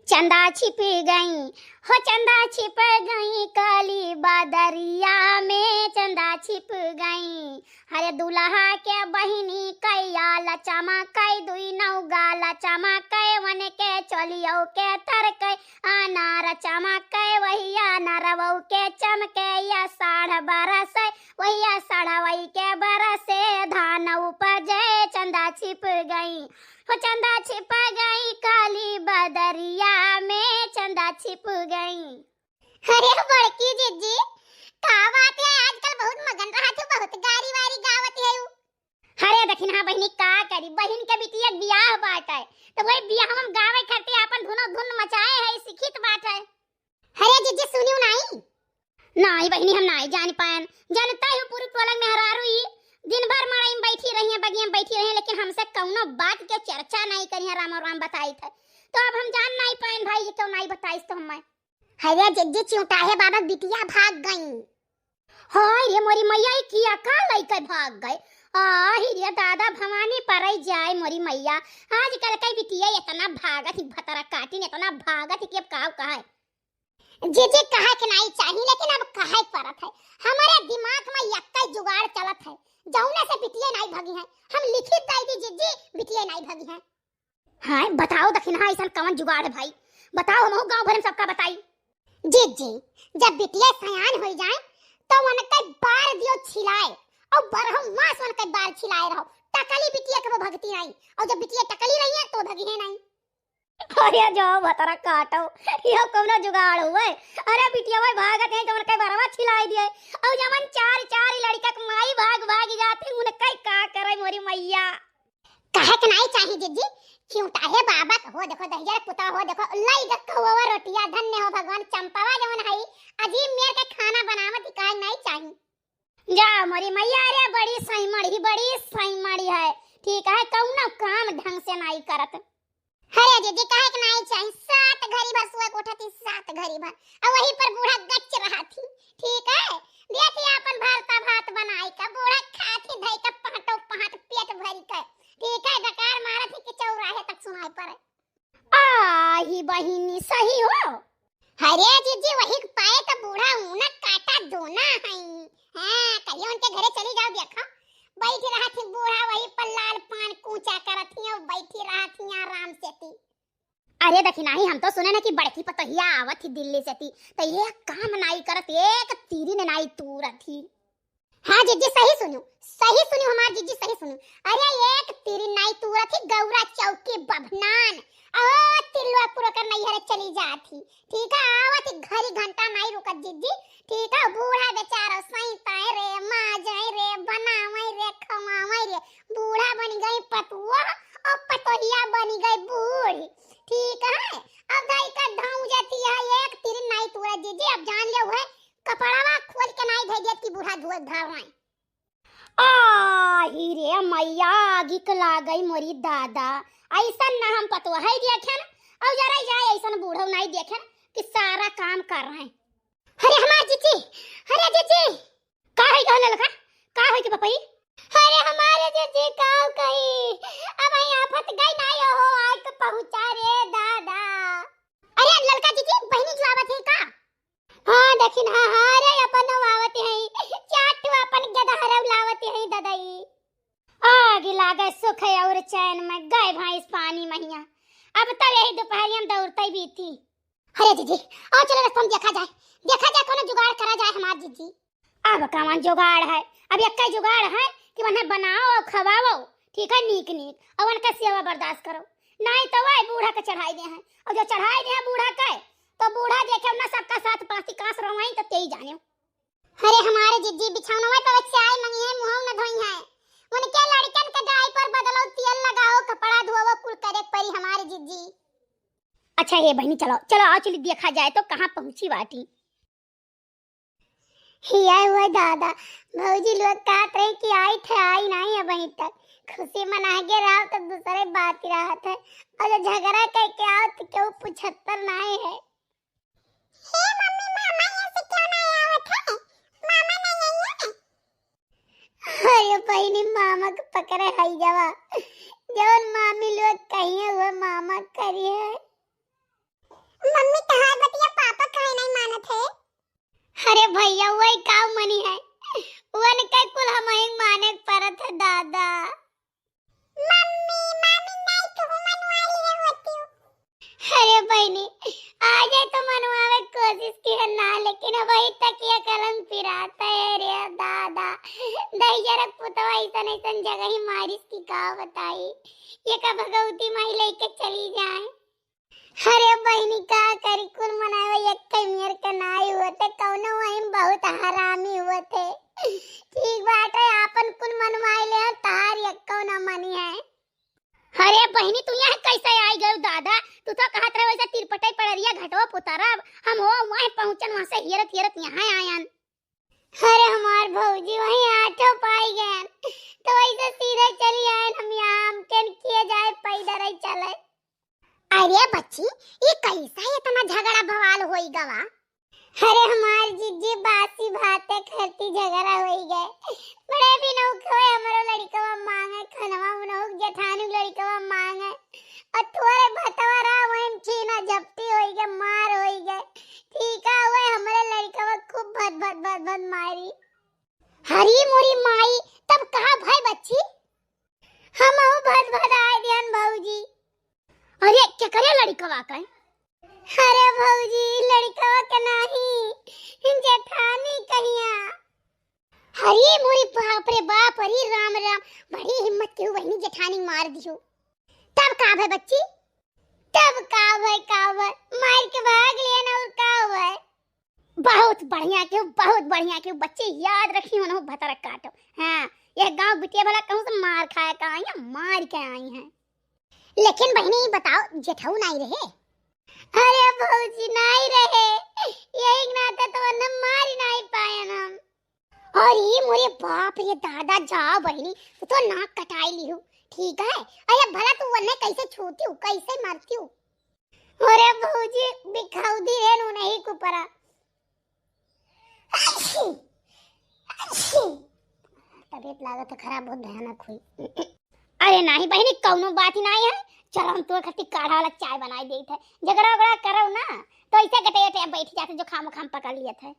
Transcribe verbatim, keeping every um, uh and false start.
चंदा छिप गई, हो चंदा छिप गई, काली बदरिया में चंदा छिप गई। हरे दुल्हा के बहिनी कई आल चमकै, दुई नौ गाल चमकै, वन के चोलियो के तरकै, अनार चमकै, वही अनारवौ के चमकै, या साढ़ बरसै, वही साढ़वै के बरसे, धान उपजे, चंदा छिप गई। हो चंदा छिप गई काली बदरिया में, चंदा छिप गई। अरे बड़की जिज्जी, का बात है, आजकल बहुत मगन रहत हो, बहुत गारी वारी गावत है उ। अरे दखिनहा बहिनी, का करी, बहिन के बिटिया के बियाह बाटे, तो वही बियाह में गावे खातिर आपन धुनो धुन मचाए है, सिखित बाटे। अरे जिज्जी सुनियो नाई। नाई बहिनी, हम नाई जान पाएन। जानता ही पूरी टोलक मेहरारू ई दिन भर मड़ई में बैठी रही है, बगिया में बैठी रही है, लेकिन हमसे कौनो बात के चर्चा नाई करी है, रामो राम बताई थे। तो अब हम जान नाई पाएन भाई, ये क्यों नाई बताइस तो हमें। अरे जिज्जी, चिउटाहे बाबा के बिटिया भाग गई। हाय रे मोरी मैया, ई किया का लइके भाग गए? आही रे दादा, भवानी परई जाए मोरी मैया। आजकल के बिटिया इतना भागत ही, भतरा काटिन इतना भागत ही कि अब काव कहे। जिज्जी कहे के नाई चाही, लेकिन अब कहे पड़त है। हमारे दिमाग में यक्का जुगाड़ चलत है, जौने से बिटिया नाई भगी है। हम लिखित दे दी जिज्जी, बिटिया नाई भगी है। हाँ, बताओ दखिनहा, ऐसन कवन जुगाड़ है भाई? बताओ, हमहू गाँव भर में सबका बताई। जिज्जी, जब बिटिया सयान होई जाए, तो उनके बार दियो छिलाए, और बरहु मास उनके बार छिलाए रहो। टकली बिटिया के वो भगती नहीं, और जब बिटिया टकली रही है, तो भगी है नहीं। अरे जो भतरा काटो, यो कौनो जुगाड़ हुए? अरे बिटिया भाई भागत है, तो उनके बरवा छिलाई दिए, और जवन चार चार लड़का के माई भाग भाग जाती, उनके का करे मोरी मैया? कहे के नाई चाही जिज्जी, चिउटाहे बाबा के हो देखो, दहिजर पुता हो देखो, लाई ग कौवा रोटिया, धन्य हो भगवान, चंपावा जवन हई, अजीब मेर के खाना बनावत ही, कहे नाई चाही। जा मोरी मैया रे, बड़ी सैमड़ी, बड़ी सैमड़ी है, ठीक है, कौनो काम ढंग से नाई करत। अरे जिज्जी, कहे के नाई चाही, सात घड़ी भर सोए के उठत ही, सात घड़ी भर, और वही पर बूढ़ा गच रहत ही, ठीक है, देत ही आपन भरता भात बनाई का, बूढ़ा खात ही धई का पहाटो पहाट पेट भरी का, ठीक है, डकार मारत ही कि चौराहे तक सुनाई पड़े। आही बहिनी सही हो। अरे जिज्जी, वही के पाए तो बूढ़ा ऊनक काटा दोना हई। हाँ, कहियो उनके घरे चली जाओ, देखो, बैठी रहत ही बूढ़ा वही पर लाल पान कूचा करत ही और बैठी रहत ही आराम से ती। अरे दखिनहा, हम तो सुने ना कि बड़की पतोहिया आवत ही दिल्ली से ती, तो ये काम नाई करत, एक तीरी ने नाई तूरत ही। हाँ जिज्जी, सही सुनू, सही सुनू हमार जिज्जी, सही सुनू। अरे एक तीरी नाई तूरत ही गौरा चौकी बभनान। ओ तिलवा पुरकर नैहर चली जात ही। ठीक है, आवत ही घड़ी घंटा नाई रुकत जिज्जी। ठीक है, बूढ़ा बेचारा सैताए रे, माजाए रे, बनावे रे, खवावे रे। बूढ़ा बनी गई पतुआ और पतोहिया बनी गई बूढ़ी। ठीक है, अब दाई का धाऊ जाती है, एक तीरी नाई तूरत जिज्जी। अब जान ले हुए कपड़वा खोल के नाई धई देत कि बूढ़ा धोए धावाई। आही रे मैया, आगी के लागई मोरी दादा, ऐसन ना हम पतोहई देखेन, और जरा जाए ऐसन बूढ़ो नाई देखेन कि सारा काम कर रहे हैं। अरे हमार जिज्जी, अरे जिज्जी। का है कहा ललका? का है के पपई? अरे हमारे जिज्जी का कही, अब आई आफत गई नाई हो, आके पहुँचा रे दादा। अरे ललका जिज्जी, बहिनी जो आवत है का? हाँ, दखिनहा, हाँ रे, अपन आवत हई, चार ठो अपन गदहरऊ लावत हई, ददई। आग लागे सुख और चैन में, गए भैंस पानी महिया। अब तो यही दोपहरिया में दौड़ते बीती। अरे जिज्जी, आओ चलो रस्ता में देखा जाए, देखा जाए, कोनो जुगाड़ करा जाए हमार जिज्जी। अब कवन जुगाड़ है? अब यक्का जुगाड़ है कि उन्हें बनाओ और खवाओ, ठीक है, नीक नीक, और उनका सेवा बर्दाश्त करो, नहीं तो वह बूढ़ा के चढ़ाई दे हैं, और जो चढ़ाई दे हैं बूढ़ा के, तो बूढ़ा देखे ना सबका साथ पाती कांस रवाई तो तेई जाने। अरे हमारे जिज्जी बिछौनवा पे चाय मंगी है, मुंह न धोई है, उनके लड़कन के diaper बदलो, तेल लगाओ, कपड़ा धोवो, कुल करे परी हमारे जिज्जी। अच्छा हे बहिनी, चलो चलो, आओ चली देखा जाए तो कहाँ पहुँची बाटी। हिया हुआ दादा, भौजी लोग कहत रहे कि आई थे, आई नहीं अबहीं तक। खुशी मना के रहो तो दूसरे बात रहत है, और जो झगड़ा करके आओ तो क्यों पुछत्तर नहीं है। हे मम्मी, मामा यहाँ से क्यों नहीं आवत है? मामा नहीं आई है? अरे बहिनी, मामा के पकड़े हई जवा, जौन मामी लोग कहिए वो मामा करिए। अबही तक ये कलंक पिरात है रे दादा। दहिजरक पुतवा ऐसन ऐसन जगह ही मारिस कि का बताई। ये का भगवती माई लेके चली जाए। अरे बहिनी, का करी, कुल मनई एक मेर के नाई होते, कौनो वहीं बहुत हरामी होते। ठीक बाटे, आपन कुल मनवाई ले, तहार एक्को न मनी है। अरे बहिनी, तू यहाँ कैसे आई गयू दादा? तू तो कहत रहे वैसे तिरपटई पड़रिया घटवा पुतारब। हम हो वहीं पहुँचन, वहाँ से हियरत हियरत यहाँ आयन। अरे हमार भौजी वहीं आठो पाई गयन, तो वैसे सीधे चली आयन, हम यहाँ हमके किए जाए पैदल ही चले। अरे बच्ची, ये कैसा इतना झगड़ा बवाल होई गवा? अरे हमार जिज्जी बासी भाते खाती झगड़ा होई गए। बड़े भी नौकवे हमरो लड़कवा मांगे खनवा, उनहु जेठानी लड़कवा मांगे। और तोरे भतवा रहा वहीं छीना झपटी होई गए, मार होई गए। ठीक है, वह हमरे लड़कवा खूब भद भद भद भद मारी। हरी मोरी माई, तब कहा भाई बच्ची? हम अहू भद भद आए दियन भौजी। अरे, केकरे लड़कवा का? अरे भौजी, लड़कवा के नाही, जेठानी कहिया। अरे मोरे बाप रे बाप, अरे राम राम, बड़ी हिम्मत केहू बहिनी जेठानी मार दिहू। तब का भय बच्ची? तब का भय, का भय, मार के भाग लियन और का भय? बहुत बढ़िया केहू, बहुत बढ़िया केहू, बच्ची याद रखी होनो भतर काटो। हाँ, यह गांव बिटिया भला कहूँ से मार खाए का आई है, मार के आई हैं। लेकिन बहिनी, ई बताओ, जेठऊ नाई रहे? अरे भौजी, नाई रहे, यही नाते तो वरना मारी नाई पायन हम। अरे मोरे बाप रे दादा, जाओ बहिनी, तू तो नाक कटाई लिहू, ठीक है? अरे भला तू वन्ने कैसे छूती हूँ, कैसे मरती हूँ? अरे भौजी, बिखाऊ दी है नू नहीं कुपरा। अच्छी, अच्छी। तबीयत लागत है खराब, बहुत भयानक हुई। अरे नाही बहिनी, कौनो बात ही नाही है। चलो हम तोर खातिर काढ़ा वाला चाय बनाई देत है। झगड़ा उगड़ा करो ना, तो ऐसे गटे गटे बैठ जाते जो खामो खाम पकड़ लियत है।